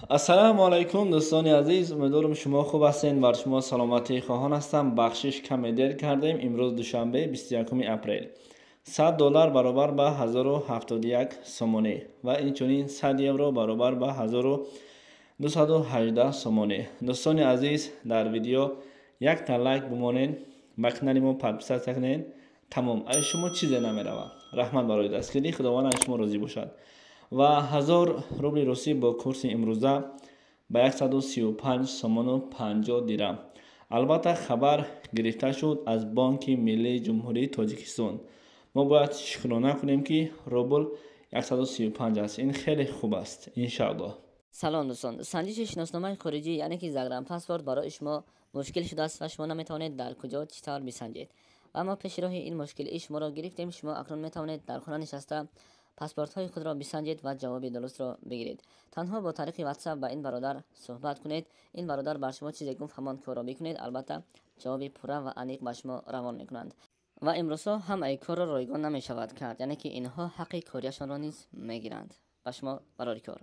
Ассалому алайкум, дӯстони азиз, умедворам, шумо хуб ҳастед, бар шумо саломатӣ хоҳон ҳастам. Бахшиш, каме дер кардем. Имрӯз душанбе, 21 апрел. 100 доллар баробар ба 1071 сомонӣ ва инчунин 100 евро баробар ба 1218 сомонӣ. Дӯстони азиз, дар видео якта лайк бимонед, ба канали мо подписаться кунед. Тамом, аз шумо чизе намеравад. Раҳмат барои дастгирӣ, Худованд аз шумо розӣ бошад. Ва 1000 рубли русӣ бо курси имрӯза ба 135 сомону 50 дирам. Албатта, хабар гирифта шуд аз Бонки Миллии Ҷумҳурии Тоҷикистон. Мо бояд шукрона кунем, ки рубл 135 аст. Ин хеле хуб аст, иншааллоҳ. Салом, дӯстон! Санҷиши шиносномаи хориҷӣ, яъне ки загранпаспорт, барои шумо мушкил шудааст ва шумо наметавонед дар куҷо, чӣ тавр бисанҷед. Ва мо пеши роҳи ин мушкилии шуморо гирифтем. Шумо акнун метавонед дар хона нишаста паспортҳои худро бисанҷед ва ҷавоби дурустро бигиред. Танҳо бо тариқи WhatsApp ба ин бародар суҳбат кунед. Ин бародар бар шумо чизе гуфт, ҳамон корро бикунед. Албатта, ҷавоби пурра ва аниқ ба шумо равон мекунанд. Ва имрӯзҳо ҳамаи корро ройгон намешавад кард, яъне ки инҳо ҳаққи корияшонро низ мегиранд. Ба шумо барори кор.